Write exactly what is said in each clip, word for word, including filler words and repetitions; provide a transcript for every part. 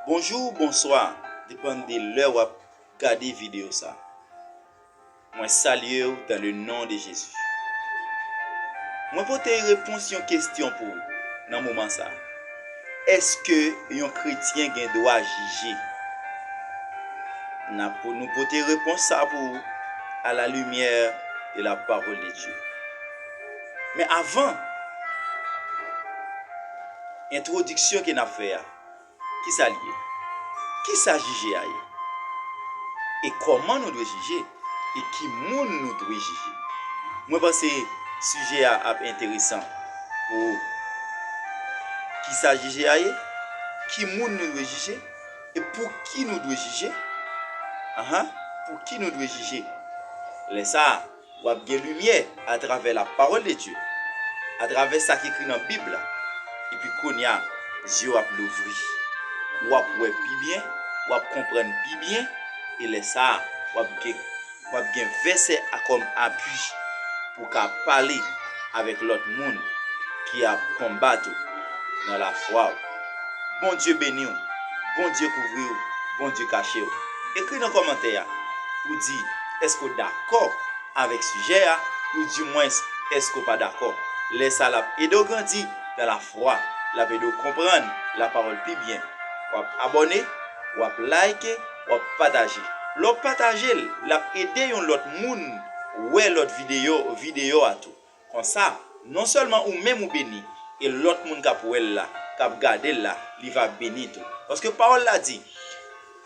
Bonjou, bonswa, depann de lè w ap gade videyo sa. Mwen salye w dans le nom de Jésus. Mwen pote repons yon kesyon pou w nan moman sa. Èske yon kretyen gen dwa jije? N ap, nou pote repons sa pou w à la lumière de la parole de Dieu. Men avan, entwodiksyon ke n ap fè a, kisa l ye? Kisa jije a ye? E kòman nou dwe jije? E ki moun nou dwe jije? Mwen panse sijè a ap enteresan pou ou. Kisa jije a ye? Ki moun nou dwe jije? E pou ki nou dwe jije? Ahan, pou ki nou dwe jije? Lè sa a, w ap gen limyè atravè la parole de Dieu, atravè sa ki ekri nan Bib la. Epi kounye a, zye w ap louvri. W ap wè pi byen, w ap konprann pi byen, e lè sa a, w ap gen, w ap gen vèsè a kòm apui pou w ka pale avèk lòt moun ki ap konbat ou nan lafwa w. Bondye beni w, Bondye kouvri w, Bondye kache w. Ekri nan kòmantè a pou di èske w dakò avèk sijè a, ou dimwens èske w pa dakò. Lè sa l ap ede w grandi nan lafwa, l ap ede w konprann lapawòl pi byen. W ap abòne, w ap like, w ap pataje. Lè w pataje l, l ap ede yon lòt moun wè lòt videyo, videyo a tou. Konsa, non sèlman ou menm ou beni, e lòt moun k ap wè l la, k ap gade l la, li va beni tou. Paske pawòl la di,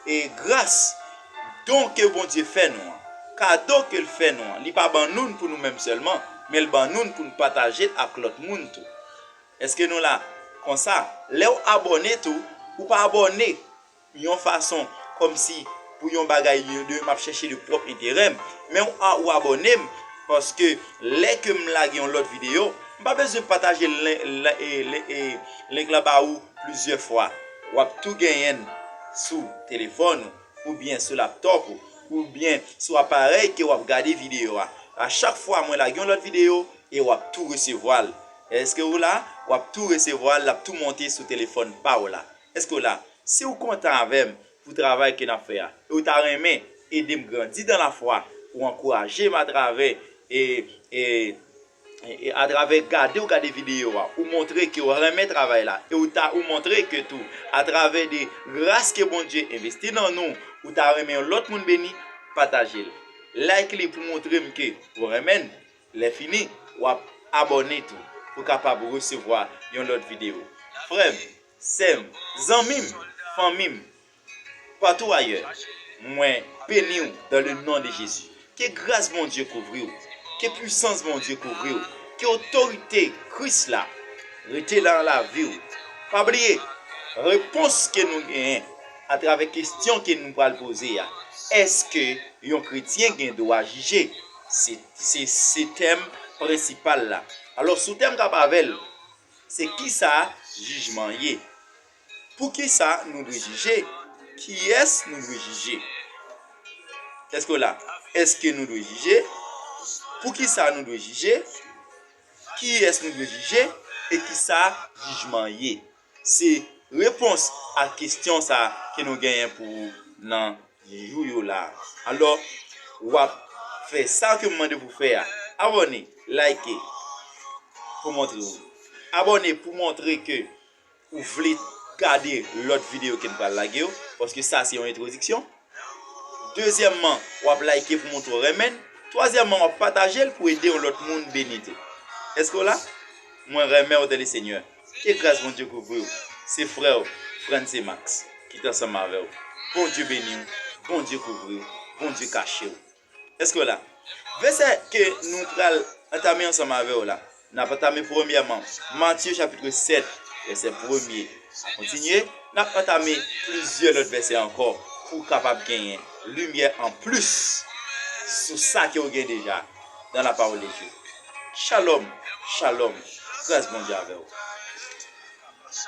e gras, don ke Bondye fè nou an, kado ke l fè nou an, li pa ban nou l pou nou menm sèlman, men l ban nou l pou n pataje l ak lòt moun tou. Èske nou la? Konsa, lè w abòne tou, ou pa abòne yon fason kòmsi pou yon bagay de, de m ap chèche de pwòp enterè m, men w a, ou abòne m, paske lè ke m lage yon lòt videyo, m pa bezwen pataje len-, len-, e, len-, e, link la ba ou plizyè fwa. W ap tou genyen l sou telefòn ou, oubyen sou laptòp ou, oubyen sou aparèy ke w ap gade videyo a. A chak fwa mwen lage yon lòt videyo, e w ap tou resevwa l. Èske ou la? W ap tou resevwa l, l ap tou monte sou telefòn pa w la. Èske w la? Si w kontan avè m pou travay ke n ap fè a, e w ta renmen ede m grandi dan lafwa, ou ankouraje m atravè, e, e, e, atravè gade w gade videyo a, ou montre ke w renmen travay la, e w ta, ou montre ke tou, atravè de gras ke Bondye envesti nan nou, ou ta renmen yon lòt moun beni, pataje l. Like li pou montre m ke w renmen l. Lè fini, w ap abòne tou pou w kapab resevwa yon lòt videyo. Frè m, sè m, zanmi m, fanmi m, patou ayè, mwen beni w dans le nom de Jésus. Ke gras Bondye kouvri w. Ke pwisans Bondye kouvri w. Ke otorite Kris la rete nan lavi w. Pa bliye, repons ke nou genyen atravè kesyon ke nou pral poze a, èske yon kretyen gen dwa jije? Se, se, se tèm prensipal la. Alò, sou tèm k ap avè l, se kisa jijman ye? Poukisa nou dwe jije? Kiyès nou dwe jije? Èske w la? Èske nou dwe jije? Poukisa nou dwe jije? Kiyès nou dwe jije? E kisa jijman ye? Se repons a kesyon sa ke nou genyen pou ou nan jou yo la. Alò, w ap fè sa ke m mande pou fè a. Abòne, like, pou montre w. Abòne pou montre ke ou vle gade lòt videyo ke n pral lage yo, paske sa se yon entwodiksyon. Dezyèmman, w ap like pou montre w renmen l. Twazyèmman, w ap pataje l pou ede yon lòt moun beni tou. Èske w la? Mwen renmen w dans le Seigneur. Ke gras Bondye kouvri w. Se frè w, Frantz Max, ki t ansanm avè w. Bondye beni w, Bondye kouvri w, Bondye kache w. Èske w la? Vèsè ke nou pral antame ansanm avè w la, n ap antame premyèman Matye chapit sèt, vèsè premye a kontinye. N ap antame plizyè lòt vèsè ankò pou w kapab genyen limyè anplis sou sa ke w gen deja dans la parole de Dieu. Shalom, shalom, gras Bondye avè w.